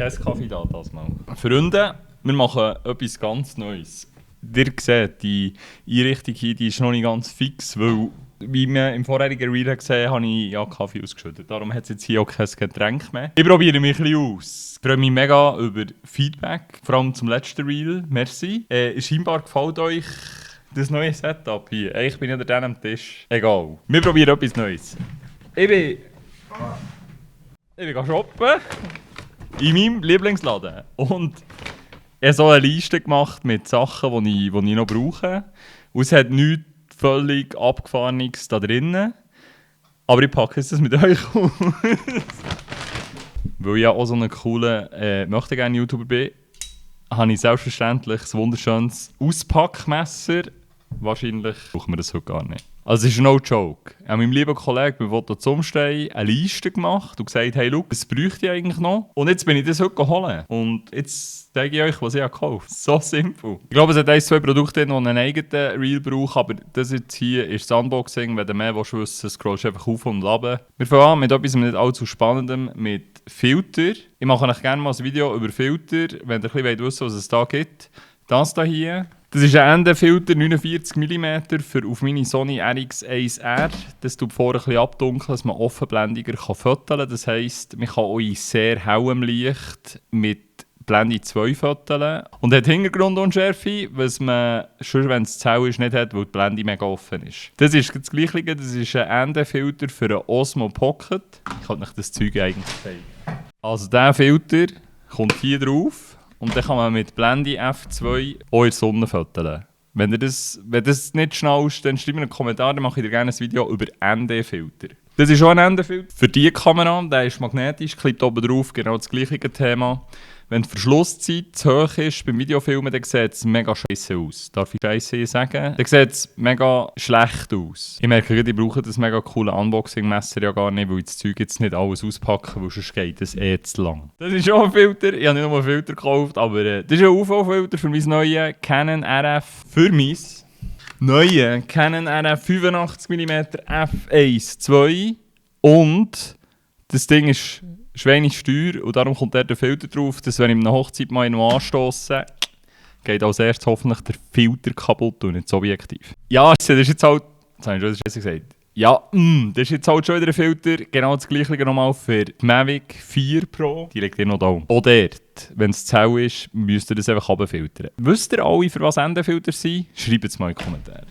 keinen Kaffee da, das mal. Freunde, wir machen etwas ganz Neues. Ihr seht, die Einrichtung hier die ist noch nicht ganz fix, weil, wie wir im vorherigen Reel gesehen haben, habe ich ja Kaffee ausgeschüttet. Darum hat es jetzt hier auch kein Getränk mehr. Ich probiere mich ein bisschen aus. Ich freue mich mega über Feedback, vor allem zum letzten Reel. Merci. Scheinbar gefällt euch das neue Setup hier. Ich bin ja der am Tisch. Egal. Wir probieren etwas Neues. Ich bin shoppen in meinem Lieblingsladen. Und ich habe so eine Liste gemacht mit Sachen, die ich noch brauche. Und es hat nichts völlig Abgefahrenes da drinnen. Aber ich packe jetzt das mit euch aus. Weil ich ja auch so einen coolen möchte gerne YouTuber bin, habe ich selbstverständlich ein wunderschönes Auspackmesser. Wahrscheinlich brauchen wir das heute gar nicht. Also es ist no joke. Ich habe meinem lieben Kollegen bei Voto Zumstein eine Liste gemacht und gesagt, hey, schau, das bräuchte ich eigentlich noch. Und jetzt bin ich das heute geholt. Und jetzt zeige ich euch, was ich gekauft habe. So simpel. Ich glaube, es hat 1, 2 Produkte, die einen eigenen Reel brauchen, aber das jetzt hier ist das Unboxing. Wenn du mehr wissen willst, scrollst du einfach auf und runter. Wir fangen an mit etwas nicht allzu Spannendem, mit Filter. Ich mache euch gerne mal ein Video über Filter, wenn ihr ein bisschen wissen wollt, was es da gibt. Das hier. Das ist ein ND-Filter 49 mm für auf meine Sony RX1R. Das tut vorne ein bisschen abdunkeln, dass man offenblendiger fotografieren kann. Das heisst, man kann auch in sehr hellem Licht mit Blende 2 fotografieren. Und hat Hintergrundunschärfe, was man schon, wenn es zu hell ist, nicht hat, weil die Blende mega offen ist. Das ist das Gleiche. Das ist ein ND-Filter für einen Osmo Pocket. Ich kann euch das Zeug eigentlich zeigen. Also dieser Filter kommt hier drauf. Und dann kann man mit Blende F2 auch in der Sonne fotografieren. Wenn das nicht schnell ist, dann schreibt mir einen Kommentar, dann mache ich dir gerne ein Video über ND-Filter. Das ist auch ein ND-Filter für diese Kamera, der ist magnetisch, klebt oben drauf, genau das gleiche Thema. Wenn die Verschlusszeit zu hoch ist beim Videofilmen, dann sieht es mega scheiße aus. Darf ich scheiße sagen? Dann sieht es mega schlecht aus. Ich merke, ich brauche das mega coole Unboxing-Messer ja gar nicht, weil ich das Zeug jetzt nicht alles auspacken, weil sonst geht das zu lang. Das ist auch ein Filter. Ich habe nicht nur einen Filter gekauft, aber das ist ein UV-Filter für mein neues Canon RF. Für mein neues Canon RF 85mm f1.2. Und das Ding ist schweinig teuer und darum kommt der Filter drauf, dass wenn ich eine Hochzeit mal in anstosse, geht als erstes hoffentlich der Filter kaputt und nicht das Objektiv. Ja, das ist jetzt halt... Jetzt habe ich schon das gesagt. Ja, das ist jetzt halt schon wieder ein Filter. Genau das gleiche nochmal für die Mavic 4 Pro. Die liegt hier noch da. Auch dort, wenn es zu hell ist, müsst ihr das einfach runterfiltern. Wisst ihr alle, für was ND-Filter sind? Schreibt es mal in die Kommentare.